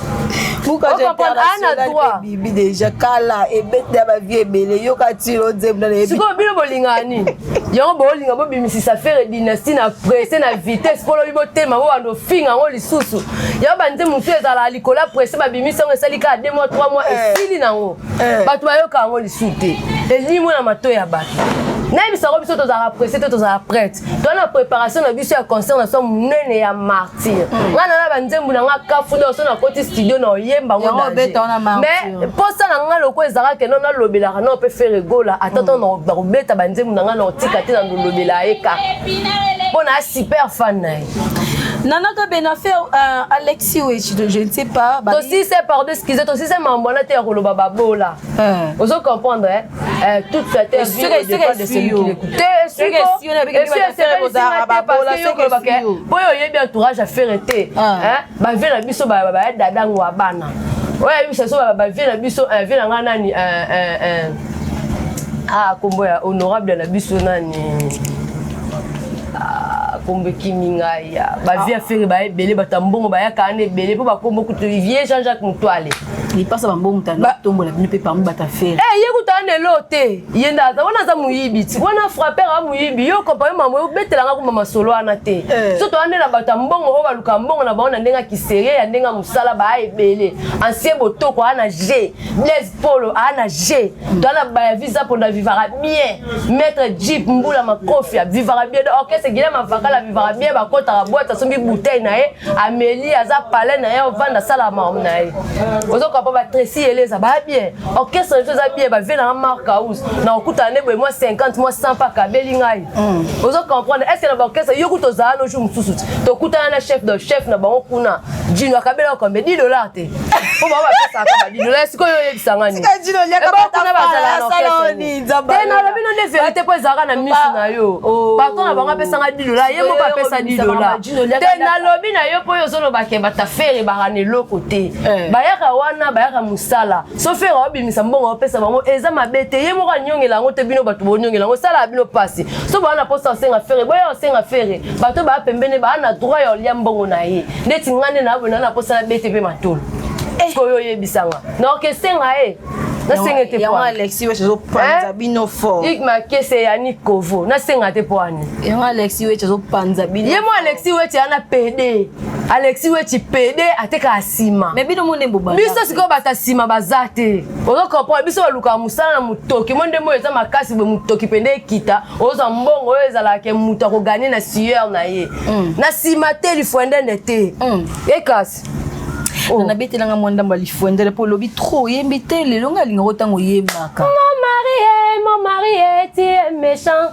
Bibi déjà kala ebete ya bavie ebele, yoka tilo nzembo. Sikoyo bino bolingaka nini? Yango bolinga bobimisisa Ferre dynastie na presse na vitesse, mpo lobi botema bobanda ofinga yango lisusu. Yango banzembo mosusu ezalaka likolo ya presse, babimisi yango, esali kaka 2 mois, 3 mois, esili nango, bato bayoka yango lisusu te, elimwe na matoi ya bato. Nayebisako biso tozalaka presse te, tozalaka prête. Toza na préparation na biso ya concert na so monene ya Martyr. Ngai na banzembo na nga kafu, donc so nakoti studio na oyemba yango. Mais mposa na ngai loko ezalaka keno nalobelaka no mpe Ferre Gola, ata ntango nakobeta banzembo na ngai, na otika te, na nolobela ye kaka mpo na super fan na ye. Nanaka Benafer, Alexis, oui, je ne sais pas. Tosise, pardon, excusez, tosise mambo wana te ya koloba babola. Ozo comprendre, hein? Toute flatteur vit au dépend de celui qui l'écoute. Po oyo oyebi entourage ya Ferre te, bavie na biso baya dadango ya bana oyo ayebisa so bavie na biso, vie na ngai nani, ah, kombo ya honorable na biso nani, kombo ekimi ngai. Bavie ya Ferre baya ebele, bato ya mbongo bayaka wana ebele, mpo bakombo kutu vie Jean-Jacques Mutwale. Lipasa bambongo tombola bino mpe parmi bato affaire. Eh, ye kuta wana elo te, ye nde aza wana, aza moyibi ti wana, frapper a moyibi. Yo kompanye mamo, obetelanga kuma masolo wana te. So toza nde na bato ya mbongo oyo baluka mbongo na bango na ndenge ya kiserie, ya ndenge ya mosala. Baa ebele, ancien botoko aa na g, Blaise Polo aa na g, toza na baya visa mponda vivaka bien, maître Jeep Mbula Makofi avivaka bien, donc orchestre Guilem Avakala avivaka bien. Bakotaka boîte, asombi bouteille na ye, ameli, aza palais na ye, ovanda, asalaka makambo na ye. Ozokoka batresi eleza baa bien, orchestre biso eza bien. Bavie nanga Mark House na okutana nde boye, mwa 50, mwa 100 mpa akabeli ngai. Ozo comprendre? Est ce que na baorchestre yo kuta ozala no jour mosusu ti tokutana na chef de chef na bango kuna, Jino akabela combien? 10 $ te, mpo bango bapesaka ba 10 $. Sikoyo oyebisanga nini? Kuna bazala na orchestre te. Nalobi no nde vérité, mpo ezalaka na misu na yo. Patron na bango apesanga 10 $, ye moko apesa 10 $ te. Nalobi na yo mpo oyo ozolobake bato affaire baka na eloko te. Bayaka wana, bayaka mosala. So Ferre aobimisa mbongo, aopesa bango, eza mabe te. Ye moko anyongela yango te. Bino bato bonyongela yango, esalaka bino mpasi. So baa na mposa osenga Ferre, boya osenga Ferre. Bato baa pembeni, baa na droit ya olia mbongo na ye. Ndeti nga nde naboye, naa na mposa nabete mpe matolo. Sikoyo oyebisanga naoke esenga ye, nasenga te. Yango Alexi Wech azopanza bino fort. Ik Makese yani kovo, nasenga te mpo ani? Yango Alexi Wech azopanza bino. Ye mo Alexi Wech ana pd, Alexi Wech pd atekaka nsima. Mais bino mo nde bobanda. Biso sikoyo bato ya nsima baza te, ozo comprendre? Biso balukaka mosala na motoki mo nde moyo eza makasi boye, motoki pende ekita, ozwa mbongo oyo ezalaka moto akoganye na sueur na ye na nsima te, lifwendende te ekasi. Oh. Nabetelanga mwa ndambo ya lifwendele mpo olobi trop, oyembi te lelo. Nga alingaka ntango oyembaka. Mon mari, mon mari, tu es méchant.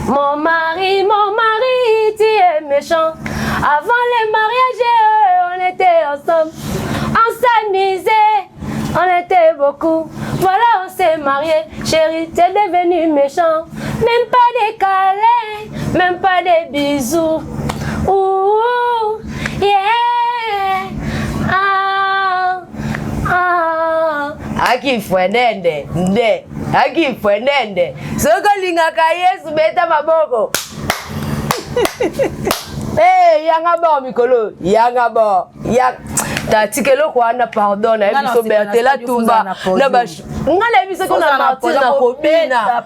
Mon mari, mon mari, tu es méchant. Avant le mariage, on était ensemble. On s'amusait, on était beaucoup. Voilà, on s'est marié. Chérie, tu es devenu méchant. Même pas de câlins, même pas de bisous. Ouh, yeah. Ah, ah. Akifwenende nde akifwenende, soki olingaka Yesu, beta maboko. Hey, yanga bo mikolo yanga bo ya tatika eloko wana, pardon. Nayebi biso Bertela Tumba na nga, nayebi soki na martyr nakobina,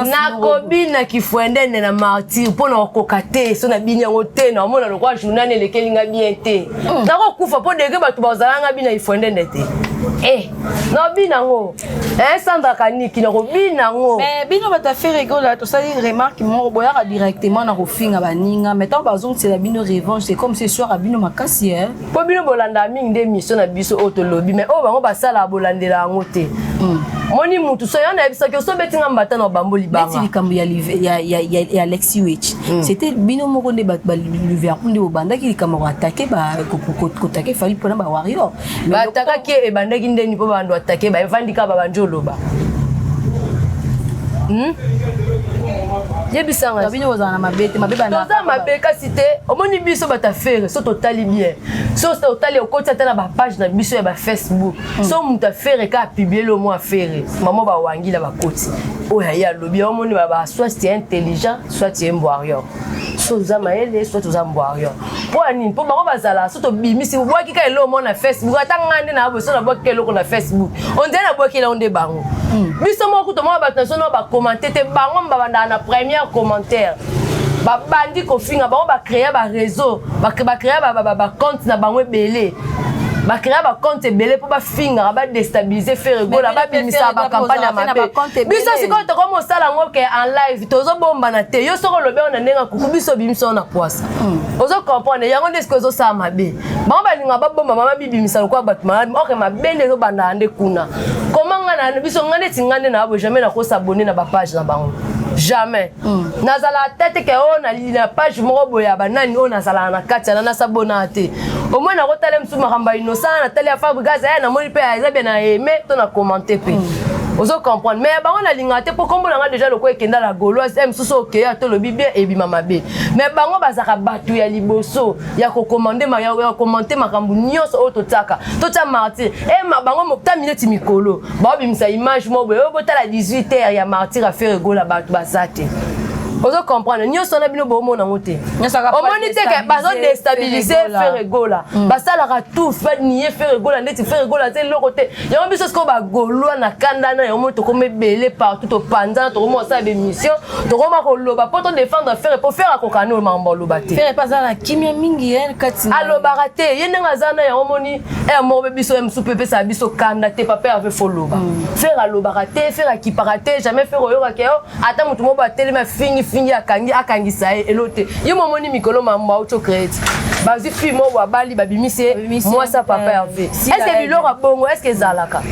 nakobina kifwendende na martyr mpo na kokoka te. So nabini yango te, naomona lokwa journal elekeli nga bien te, nakokufa mpo dege bato bazalanga bina ifwendende te. Eh, nabina yango. Sandra Kaniki, nakobina yango. Mais bino bato ya Ferre Gola, tosali remarque moko: boyaka directement na kofinga baninga, mais ntango bazongisela bino revanche, c'est comme ce soir bino makasi. Mpo bino bolanda mingi nde émission na biso oyo tolobi, mais oyo bango basalaka, bolandela yango te. Moni mutu so yo nayebisaki oso obetinga mbata na bambo libanga. Neti likambo ya Alexi Wech, c'était bino moko nde bato ba Liverpool nde bobandaki likambo koattaquer, koattaquer Fally mpona bawarrior. Baattaquaki, ebandaki ndeni mpo bando attaquer, baevandi kaka, babandi oloba. Yebisanga. Bino bozala na mabe te, mabe. Toza mabe kasi te. Omoni biso bato affaire, so totali bien, so totali, okoti ata na bapage na biso ya bafacebook, so moto affaire ka apublier lo mo affaire, mama bawangila bakoti oyo aye alobi. Omoni, baba, soit tu es intelligent, soit tu es mbwarrior. So oza mayele, soit oza mbwarrior. Mpo ya nini? Mpo bango bazala, so tobimisi, obwaki ka eloko mo na Facebook, ata ngai nde na boye, so nabwaki ka eloko na Facebook, ondire nabwaki yango nde bango. Biso moko kuta moko bato na biso no bacommenter te, bango babandaka na première commentaire, babandi kofinga. Bango bacréa baréseau, bacréa bacompte na bango ebele, bacréa bacompte ebele mpo bafingaka, badéstabiliser Ferre Gola, babimisaka bacampagne ya mabe. Biso sikoyo tokomi osala yango ke en live, tozobombana te. Yo soki olobi yango na ndenge ya kuku, biso obimisa yango na poisa. Ozo comprendre? Yango nde sikoyo ezosala mabe. Bango balingaka babomba, mama bibimisa lokola bato malamu, oke mabe nde ezobandaka nde kuna. Koma nga na biso, nga neti nga nde na bo jamais nakos'abonner na bapage na bango, jamais. Nazala ata te ke oyo na page moko boye ya banani oyo nazalaka na kati yana, nas'abonner te. Omoi nakotala mosusu makambo ya Innocent, natali ya Fabregas aya, namoni mpe eza bien, na aime to na commenter mpe. Ozo comprendre? Mais bango nalingaka te, mpo kombo na nga déjà lokola ekenda la Gauloise, mosusu okeya tolobi bien, ebima mabe. Mais bango bazalaka bato ya liboso ya kocommenter, ya kocommenter makambo nyonso oyo totiaka, totia martyr e bango ta mineti mikolo baobimisa image moko boye oyo botala 18 heures ya martyr a Ferre Gola, bato baza te. Ozo comprendre? Nyonso wana bino bomona yango te. Omoni te ke bazodéstabiliser Ferre Gola? Basalaka tout banie Ferre Gola, ndeti Ferre Gola aza eloko te. Yango biso sikoyo bagaulois na kanda na yango moi, tokoma ebele partout, topanzana, tokoma kosala bémission, tokoma koloba mpo todéfendre Ferre, mpo Ferre akoka nde makambo aloba te. Ferre mpe aza na kimia mingi ye kati. Alobaka te, ye ndenge aza na yango. Moni ere moko mpe biso ye mosusu mpe epesaka biso kanda te. Papa Herve, foloba, Ferre alobaka te, Ferre akipaka te. Jamais Ferre oyokaka yo ata motu moko atelemi, afingi fingi, akangi, akangisa ye elo te. Ye momoni mikolo mambo auti ocréer ti bazwi fille moko abali, babimisi ye mwasi ya papa Herve. Est-ce biloko ya bongo, est-ce ezalaka?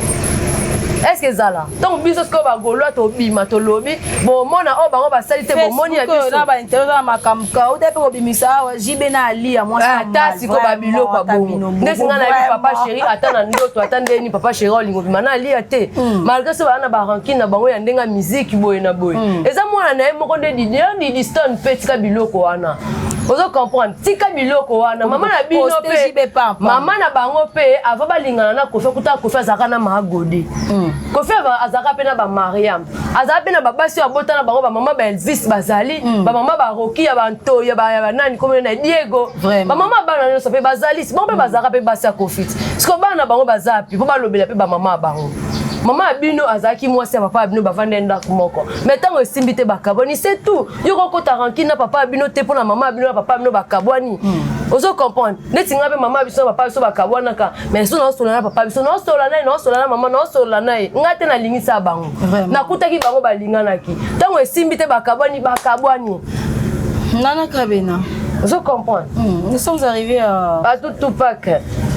Est-ce ezala? Ntango biso sikoyo bagaulois tobima, tolobi, bomona oyo bango basali te, bomoni ya biso. Na bainterview na makambo kauta mpe kobimisa awa JB na Ali ya mwasi. Ata sikoyo babiloko ya bongo, ndeti ngai nayebi papa chéri, ata na ndoto, ata ndeni papa chéri olingo obima na Alia te, malgré so baa na barancune na bango ya ndenge ya miziki boye na boye. Eza mwana na ye moko nde Didi Stone mpe. Tika biloko wana, ozo comprendre? Tika biloko wana. Mama na bino mpe, mama na bango mpe, avant balingana na Kofi, akuta Kofi azalaka na Maagode. Kofi azalaka mpe na bamariam, azalaka mpe na babasi oyo abota na bango. Bamama ba Elvis bazali, bamama baroki ya banto ya banani komona na Diego, bamama bana nyonso mpe bazali. Bango mpe bazalaka mpe basi ya Kofi. Siko bana na bango baza pi mpo balobela mpe bamama ya bango? Mama ya bino azalaki mwasi ya papa ya bino, bavanda ndako moko, mais ntango esimbi te, bakabwani, c'est tout. Yo kokota rancune na papa ya bino te mpo na mama ya bino na papa ya bino bakabwani. Ozo comprendre? Neti nga mpe, mama ya biso na papa ya biso bakabwanaka, mais so naosola na papa biso, naosola na ye, naosola na mama, naosola na ye. Nga te nalingisa bango, nakutaki bango balinganaki. Ntango esimbi te, bakabwani, bakabwani. Nana Kabena. Ozo comprendre? Nous sommes arrivés à Bato Tupac.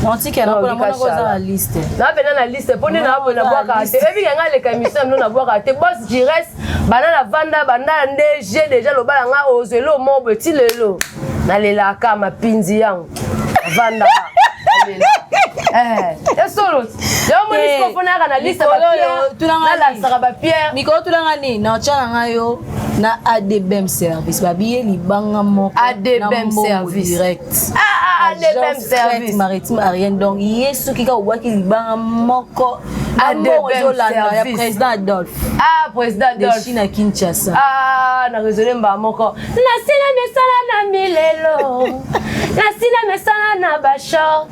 Naotikela mpona mona koza na liste. Napena na liste mpo nde naboye, nabwakaka te. Ebika nga aleka émission ya bino, nabwakaka te. Bos Gires, banda na vanda, banda nde je déjà loba na nga ozwelo mo boye ti lelo nalelaka mapinzi yango, navandaka, esolo yango. Moni siko mpo nayaka na liste, nalakisaka bapierre. Mikolo tulanga nini na otya na ngai yo na ADBM Service, babiye libanga moko. ADBM Service. Direct. Ah, ADBM Service. Maritime aérienne. Donc ye soki kaka obwaki libanga moko na mbongo ezolanda ya président Adolphe. Ah, président Adolphe. De Chine à Kinshasa. Ah, na raisonné mba moko, nasila mesala na milelo, nasila mesala na bashort,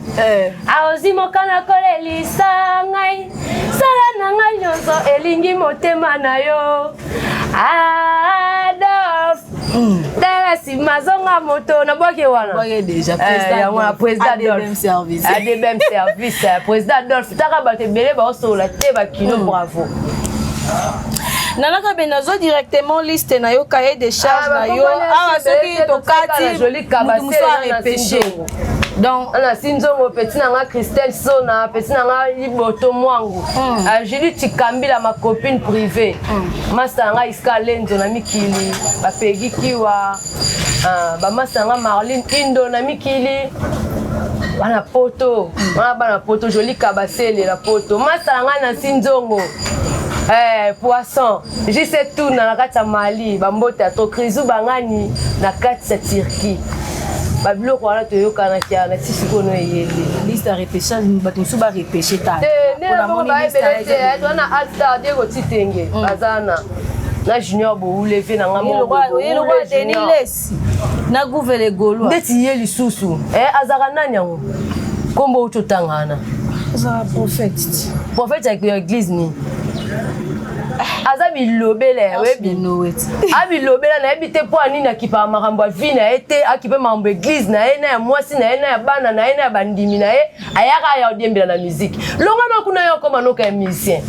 aozi mokana kolelisa ngai, sala na ngai nyonso elingi motema na yo. Adolphe, tala nsima, zonga moto nabwaki wana. Yango na président Adolphe, ADBM Service, président Adolphe. Taka bato ebele baosolola te, bakino, bravo. Nanaka be nazo directement liste na yo, cahier de charge na yo awa. Soki tokati, mutu mosusu arepêche, donc Ana Sinzongo, petit na nga Christelle Sona, petit na nga Liboto Mwangu, Julie Chikambila, ma copine privée, master na nga Iska Lenzo na mikili, bapegi kiwa, bamaster na nga Marlene Indo na mikili, bana poto wana, bana poto, Joli Kabasele na poto, master na nga Nansi Nzongo, poisson jise tuna na kati ya Mali, bambote ya to Krizu bangani na kati ya Turquie. Babiloko wana toyokanaki na ti sikoyo no eye te. Liste ya repêchage, bato mosusu barepêche ta. Te, nde na bongo baebele te. Toza na Alstar, Diego Titenge, baza na Junior Bouleve na nga. Moko Denis Lesi na Gouvele Gaulois. Ndeti ye lisusu azalaka nani yango? Nkombo outi otanga wana. Azalaka prophète. Prophète ya église nini? Aza bilobela, oyebi, abilobela. Nayebi te mpo anini akipaka makambo ya vie na ye te, akipe makambo église na ye, na ya mwasi na ye, na ya bana na ye, na ya bandimi na ye. Ayaka aya odiembela na musique. Longa na kuna, yo okoma noka ya musicien,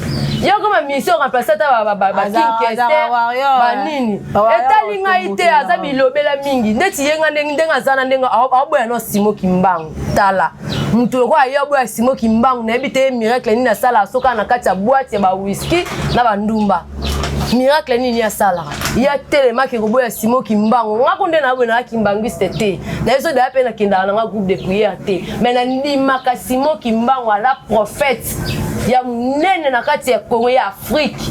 yo okoma musicien, oremplace ata baking Kester banini. Etali ngai te. Aza bilobela mingi. Ndeti ye nga ndenge aza na ndenge aoboya no Simo Kimbangu. Tala moto lokola ye aboya Simo Kimbangu, nayebi te ye miracle nini asalaka. Soki na kati ya boîte ya bawiski na bandumba, miracle nini asalaka? Ye atelemaki koboya Simo Kimbangu. Nga ko nde naboye, naa kimbangiste te, nayebi so daya mpe nakendaka nanga groupe de prière te, mais nandimaka Simo Kimbangu aza prophète ya monene na kati ya Congo, ya Afrique.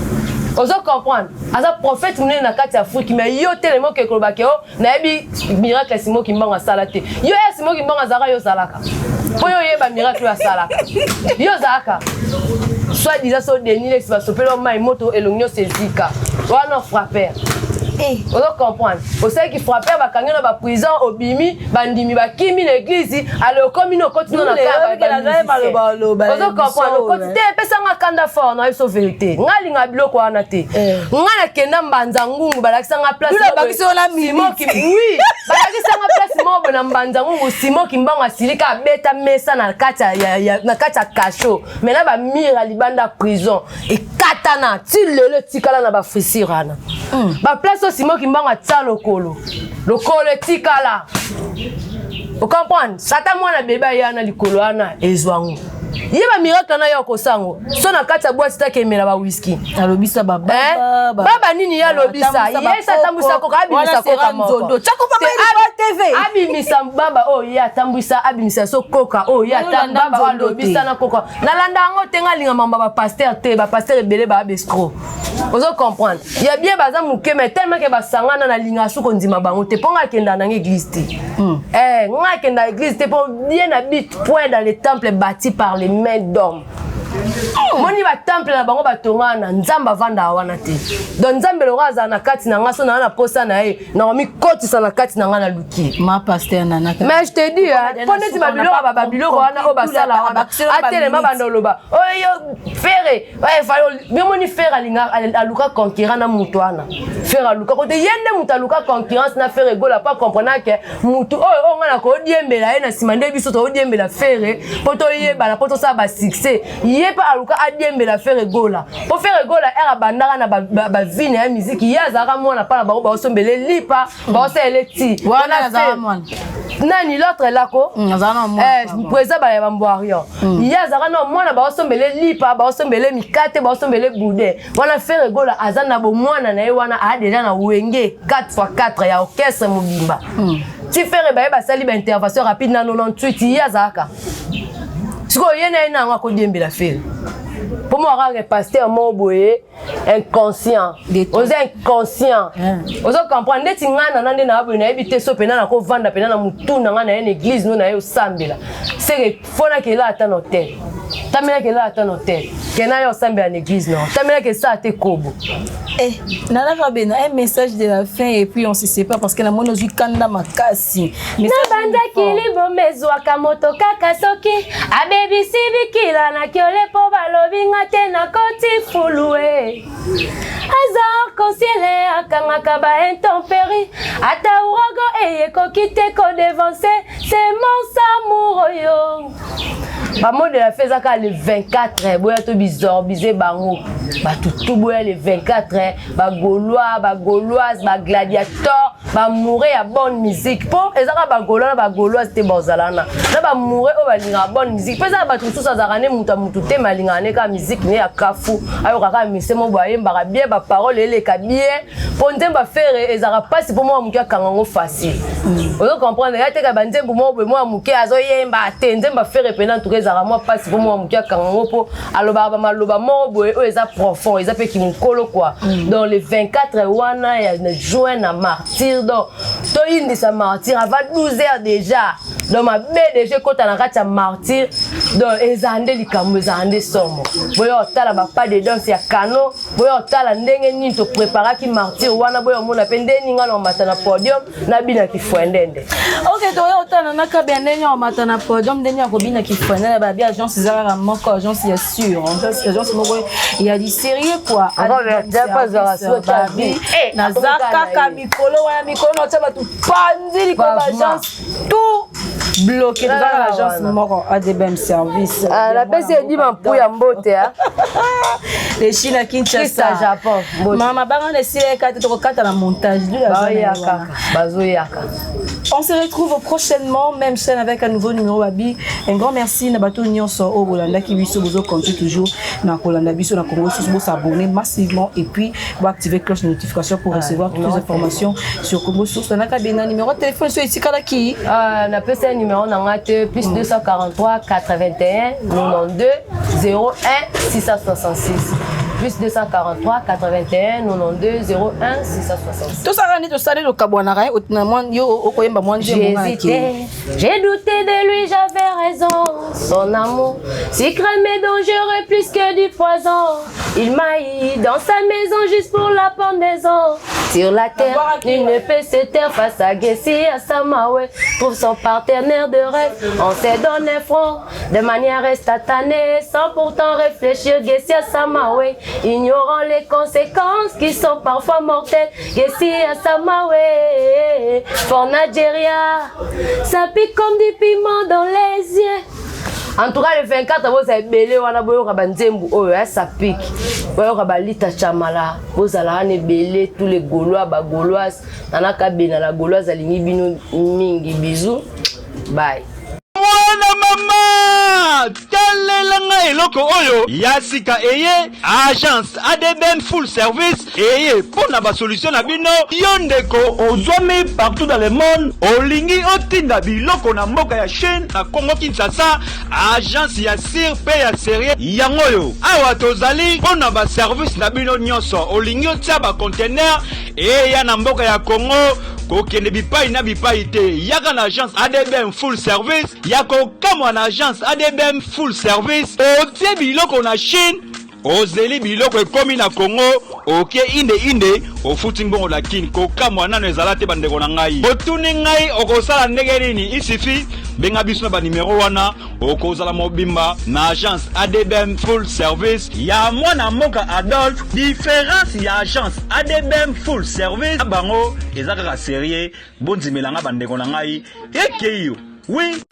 Ozo comprendre? Aza prophète monene na kati ya Afrique, mais yo telema oke kolobaki o nayebi miracle ya Simo Kimbangu asala te. Yo ya Simo Kimbangu azalaka, yo ozalaka mpo yo oyeba miracle oyo asalaka? Yo ozalaka soit disant so Denis Lesi, basopeli mai moto, elongi nyonso ezika wana, frapper. Ozo comprendre? Osalaki frapper, bakangi na baprison, obimi, bandimi bakimi na église. Ale, okomi na okoti no na ozo comprendre? Okoti te, epesanga kanda fort. Na biso vérité, nga alinga biloko wana te. Nga nakenda Mbanza Ngungu, balakisanga place, oui, balakisanga place moko boye na Mbanza Ngungu. Simo Kimbango asilika, abeta mesa na kati ya cachot. Mais na bamire ya libanda prison ekatana, ti lelo etikala na bafrisure wana. Baplace oyo Simo Kimbango atia lokolo, lokolo etikala. Ocomprendre? Ata mwana bebe aya na likolo wana, ezwango ye bamiracle na ye akosango so na kati ya bwati takemela bawiski. Alobisa. Baba nini ye alobisa? Ye se atambwisa koka, abimisa koka moko, abimisa baba oyo ye atambwisa, abimisa so koka oyo ye baba alobisa na koka. Nalanda yango te. Nga alinga mamba bapasteur te. Bapasteur ebele baa baescrocs. Ozo comprendre? Ya bien, baza moke, mais tellement ke basangana, nalinga su kondima bango te, mpo nga akenda nanga église te. Nga akenda église te, mpo bien n'habite point dans les temples bâtis par les mains d'hommes. Moni batemple na bango batonga na Nzambe avandaka wana te. Donc Nzambe loko azala na kati na nga, so naa na posa na ye, nakomikotisa na kati na nga, naluki. Ma pasteur Nana. Mais je te dis, mpo neti babiloko, babiloko wana oyo basala wana, atelema banda oloba oyo Ferre. Biomoni, Ferre alinga aluka concurrent na moto wana. Ferre aluka kote ye nde moto aluka concurrence na Ferre Gola, po comprendre ke motu oyo, oyo nga na koodiembela ye na nsima nde biso toodiembela Ferre mpo toyebana, mpo tosala basuccès. Ye mpe aluka adiembela Ferre Gola, mpo Ferre Gola ere abandaka na bavie na ya miziki, ye azalaka mwana mpa na bango, baosombele lipa, baosalele ti nani l'autre lako président baya bamboarion. Ye azalaka na mwana, baosombele lipa, baosombele mikate, baosombele boudin wana. Ferre Gola aza na bomwana na ye wana, aa déjà na Wenge 4 x 4 ya orchestre mobimba. Ti Ferre baye basali baintervention rapide na 98, ye azalaka sikoyo ye na ye na yango akodiembela Ferre, mpo mo akaka pasteur moko boye inconscient. Oza inconscient, ozo comprendre? Ndeti ngai nana nde na boye, nayebi te so mpena nakovanda mpena na motu na ngai na ye na église no na ye osambela seke fo nakela ata na hotel, tamelaki ela ata na hotel ke na ye osambela na église no, tamelaki esala te kobo. Eh, Nana Kabena, un message de la fin et puis on se sépare parce que la mono zwi kanda makasi. Nabandaki liboma ezwaka moto kaka soki abebisi bikila na kiole, mpo balobi nga te nakoti fulu e aza arc-en-ciel, akangaka ba intempérie, ata ouragan eyekoki te kodevancer semence amour oyo. Bamot de la fin eza kaka le 24, boya to bizorbize bango bato tu, boya le 24, bagaulois, bagauloise, bagladiator, bamoureux ya bonne musique, mpo eza kaka bagaulois na bagauloise te, bazala wana na bamoureux oyo balingaka bonne musique. Mpo eza na bato mosusu azalaka ne moto ya motu te, me alingaka ne kaka musique ne ya kafu, ayokaka kaka mise mo boye, ayembaka bien, baparole eleka bien, mpo nzembo affaire ezalaka mpasi mpo mwa moke akanga yango facile. Ozo comprendre? Ya teka banzembo moko boye, mwa moke azoyemba te. Nzembo affaire mpena ntuka ezalaka mwa mpasi mpo mwa moke akanga yango, mpo alobaka bamaloba moko boye oyo eza profond, eza mpe kimokolo quoi. Donc le 24 wana ya juin na Martyr, donc toyindisa Martyr avant 12 heures déjà. Donc mabe déjà ekota na kati ya Martyr, donc ezala nde likambo, ezala nde somo. Boya otala bapas de danse ya kano, boya otala ndenge nini topreparaki Martyr wana, boya omona mpe ndenge nini nga na omata na podium nabinaki fwendende. Ok, toya otala na Kabia ndenge omata na podium, ndenge akobina kifwendende. Babi agence eza kaka moko, agence ya sûr, agence moko ya du sérieux quoi. Naza kaka mikolo wana, mikolo na otya bato panzi likolo, baagence tout bloqué, toza na agence moko, ADBM Service. Napesi Edima Mpuya mbote. Eshi na Kinshasa. Japon. Mama banga na esila ekati, tokokata na montage. Bazoyaka, bazoyaka. On se retrouve prochainement, même chaîne, avec un nouveau numéro. Babi. Un grand merci na bato nyonso oyo bolandaki biso, bozo compter toujours na kolanda biso na Congo Source. Bo s'abonner massivement et puis bo activer cloche de notification pour recevoir toutes les informations sur Congo Source. Nana Bena, numéro de téléphone sur etikalaki. Napesi un numéro na nga te, plus 243 81 92 01 666, plus 243 81 92 01 666. Tosala nde tosali lokabwanaka yo okoyemba mwa nzembo. J'hésitais, j'ai douté de lui, j'avais raison. Son amour, sucré mais dangereux plus que du poison. Il m'a eu dans sa maison juste pour la pendaison. Sur la terre, nul ne peut se taire face à Gessi Assamawe. Trouve son partenaire de rêve, on s'est donné front de manière instantanée, sans pourtant réfléchir. Gessi Assamawe, ignorant les conséquences qui sont parfois mortelles. Gessi Assamawe, for Nigeria, ça pique comme du piment dans les yeux. En tout cas, le 24, bozala ebele wana, boyoka banzembo oyo ya ça pique, boyoka balita chamala, bozala wana ebele, tous les Gaulois, Bagauloise. Nana Kabena, la Gauloise, alingi bino mingi. Bisous, bye. Mwana mama, talela eloko oyo ya sika eye. Agence ADBM Full Service eye mpo na basolution na bino. Yo ndeko ozwami partout dans le monde, olingi otinda biloko na mboka ya Chine, na Congo Kinshasa, agence ya sûr mpe ya sérieux yango oyo. Awa tozali mpo na baservice na bino nyonso. Olingi otia baconteneur eya na mboka ya Congo, kokende bipai na bipai te, yaka na agence ADBM Full Service. Ya kokamwa, na agence ADBM Full Service, otie biloko na Chine, ozeli biloko ekomi na Congo, oke inde inde, ofuti mbongo na Kini. Kokamwa nano ezala te. Bandeko na ngai, otuni ngai okosala ndenge nini? Isifi benga biso na banimero wana, okozala mobimba na agence ADBM Full Service ya mwana mboka Adolphe. Différence ya agence ADBM Full Service na bango eza kaka sérieux. Bondimelanga, bandeko na ngai, ekei yo wi.